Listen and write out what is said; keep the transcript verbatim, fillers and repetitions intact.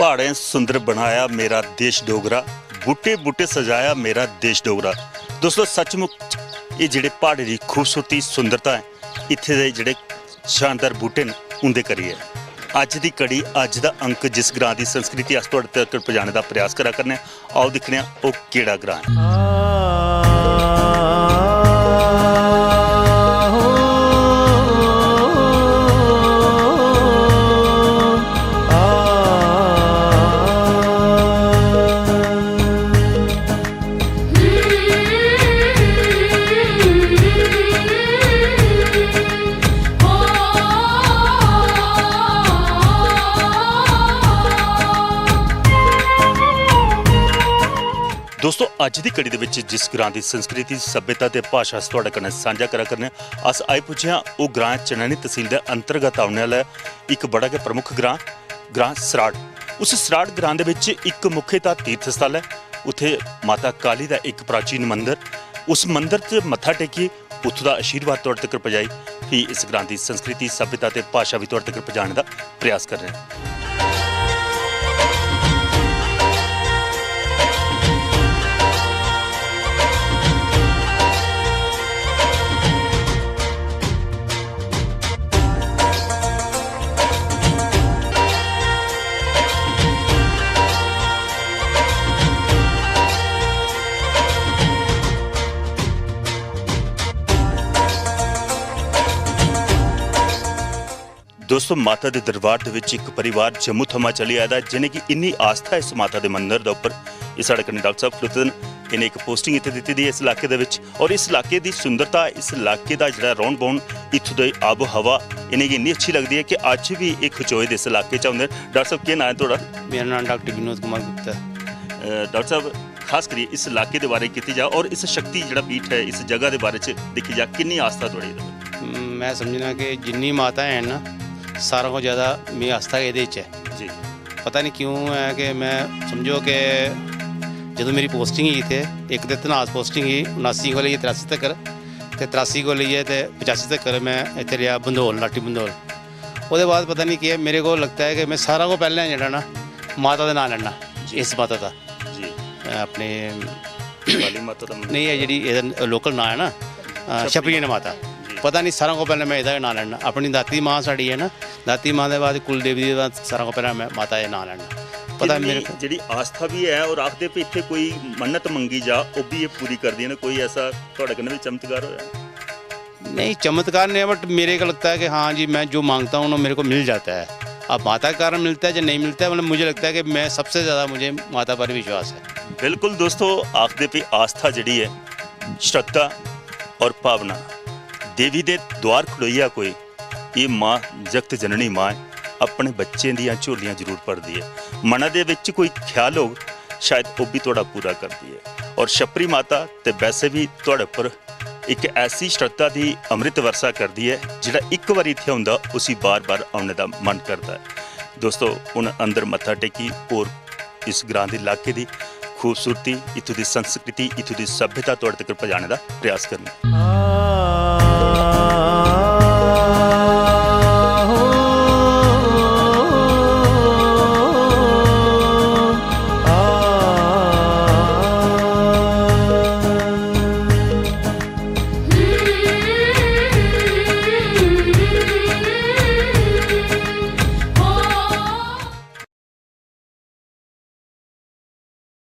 प्हाड़ें सुंदर बनाया मेरा देश डोगरा, बूटे बूटे सजाया मेरा देश डोगरा। दोस्तो, सचमुच एह् जेह्ड़े प्हाड़ें दी खूबसूरती, सुंदरता ऐ, इत्थै दे जेह्ड़े शानदार बूटे न, उं'दे करियै। अज्ज दी कड़ी, अज्ज दा अंक, जिस ग्रां दी संस्कृति अस थुआढ़े तगर पजाने दा प्रयास करा करने आं, आओ दिक्खने आं ओह् केह्ड़ा ग्रां ऐ। दोस्तो, अज्ज दी कड़ी दे विच जिस ग्रां दी संस्कृति, सभ्यता ते भाशा अस तुहाडे कन्नै सांझा करा करने आं, अस आई पुज्जे आं ओह ग्रां चनैनी तसील दे अंतर्गत औने आह्ला इक बड़ा गै प्रमुख ग्रां, ग्रां सराड़। उस सराड़ ग्रां दे विच इक मुख्यतः तीर्थ स्थल ऐ। उत्थे माता काली दा इक प्राचीन मंदर, उस मंदर च मत्था टेकियै उत्थूं दा आशीर्वाद तुहाडे तगर पजाई, फ्ही इस ग्रां दी संस्कृति, सभ्यता ते भाशा बी तुहाडे तगर पजाने दा प्रयास करने आं। दोस्तो, माता दे दरबार दे विच इक परिवार जम्मू थमां चली आए दा ऐ, जिनेंगी इन्नी आस्था ऐ इस माता दे मंदर दे उप्पर। एह् साढ़े कन्नै डाक्टर साहब खड़ोते दे न। इ'नें इक पोस्टिंग इत्थै दित्ती दी ऐ इस इलाके दे विच, और इस इलाके दी सुंदरता, इस इलाके दा जेह्ड़ा रौह्न बौह्न, इत्थूं दी आबो हवा इ'नेंगी इन्नी अच्छी लगदी ऐ कि अज्ज बी एह् खचोए दे इस इलाके च औंदे न। डाक्टर साहब, केह् नांऽ ऐ थुआढ़ा? मेरा नांऽ डाक्टर विनोद कुमार गुप्ता ऐ। अ, डाक्टर साहब, खास करियै इस इलाके दे बारे च कीती जा और इस शक्ति जेह्ड़ा पीठ ऐ, इस जगह दे बारे च दिक्खी जा, किन्नी आस्था थुआढ़ी एह्दे पर? हम्म, में समझना कि जिन्नी माता हैन ना, सारें कोला ज्यादा मिगी आस्था एह्दे च ऐ। जी। पता निं क्यों ऐ कि में समझो कि जदूं मेरी पोस्टिंग ही इत्थै, इक ते धनास पोस्टिंग ही उनासी कोला लेइयै त्रेआसी तक्कर, ते त्रेआसी कोला लेइयै ते पचासी तक्कर में इत्थै रेहा बंदोल, लाटी बंदोल। ओह्दे बाद पता निं केह् ऐ, मेरे कोल लगदा ऐ कि में सारें कोला पैह्लें जेह्ड़ा ना माता दा नांऽ लैना, जी। इस माता दा। जी। अ, अपने काली माता दा मंदर। नेईं, एह् जेह्ड़ी एह्दा लोकल नांऽ ऐ ना, अ, छपरी। छपरी माता। जी। पता निं, सारें कोला पैह्लें में एह्दा गै नांऽ लैना। अपनी दाती मां साढ़ी ऐ ना, दाती मां दे बाद कुल देवी दे बाद सारें कोला पैह्लें में माता दा नांऽ लैना। पता किन्नी मेरे को जेह्ड़ी आस्था बी ऐ, और आखदे भी इत्थै कोई मन्नत मंगी जा, ओह् बी एह् पूरी करदियां न। कोई ऐसा थुआढ़े कन्नै बी चमत्कार होआ? नहीं, चमत्कार नहीं है, but मेरे को लगता है कि हाँ जी, मैं जो मांगता हूँ ना, मेरे को मिल जाता है। अब माता के कारण मिलता है या नहीं मिलता है, मतलब, मुझे लगता है कि मैं सबसे ज़्यादा, मुझे माता पर विश्वास है। बिल्कुल दोस्तो, आखदे भी आस्था जेह्ड़ी ऐ, श्रद्धा और भावना, देवी दे द्वार खड़ोइया कोई, एह् मां, जगत जननी मां ऐ, अपने बच्चें दियां झोलियां जरूर भरदी ऐ। मना दे बिच कोई ख्याल होग, शायद ओह् बी थुआढ़ा पूरा करदी ऐ। और छपरी माता ते वैसे बी थुआढ़े उप्पर इक ऐसी श्रद्धा दी अमृत वर्षा करदी ऐ, जेह्ड़ा इक बारी इत्थै औंदा, उसी बार-बार औने दा मन करदा ऐ। दोस्तो, हुन अंदर मत्था टेकी होर इस ग्रां दे इलाके दी खूबसूरती, इत्थूं दी संस्कृति, इत्थूं दी सभ्यता तुआढ़े तगर पजाने दा प्रयास करने।